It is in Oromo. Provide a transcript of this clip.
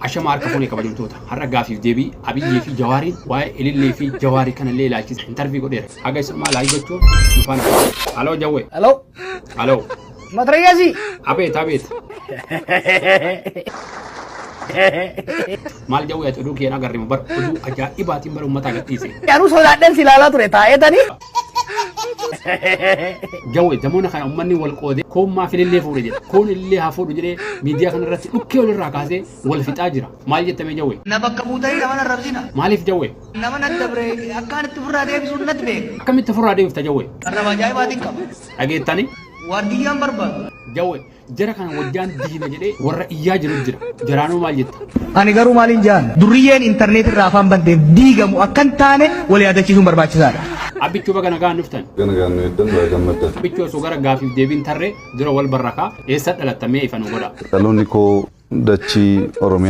Ashama harka fuunee kabajamtoota. Har'a gaafiif deebii Abiyyii fi Jawaariin waa'ee Ilillee fi Jawaarii kanallee ilaalchise interview godheera. Haga isumaa like gochuun nu faana bu'aa. Aloo Jawwee. Hello. Aloo. Matrayyasi. Abeet abeet. Maal Jawwee, ati oduu kiyyan agarre bar, oduu ajaa'ibaatiin bara uummataa gadhiise. Anuu sodaadhan si ilaalaa ture taa'eetanii. Jawwee, zamoona kana uummanni wal qoodee koon maaf Ilillee fuudhe jedha. Koon Ilillee haa fuudhu jedhee miidiyaa kana irratti dhukkee walirraa kaasee wal fixaa jira. Maal jettamee, Jawwee? Na bakka buutanii nama narrabsina. Maaliif, Jawwee? Nama natti dabre akkaan itti ofirraa deebisuun natti beeka. Akkamitti ofirraa deebifta, Jawwee? Arraba ajaa'ibaatiin qaba. Dhageettanii? Waardiyyaan barbaadu. Jawwee, jara kana wajjaan diina jedhee warra iyyaa jiru jira. Jaraanuu maal jetta? Ani garuu maaliin jaan, durriyyeen intarneet irraa afaan banteef diigamu akka hin taane wal yaadachiisuun barbaachisaadha. Abbichuu, baga nagaan dhuftan. Gana gaannoo heddan baga gammaddan. Abbichuu, osoo gara gaafiif deebiin tarree dura wal barrakaa, eessa dhalattamee ifa nu godha. Dhaloonni koo dachii Oromiyaa.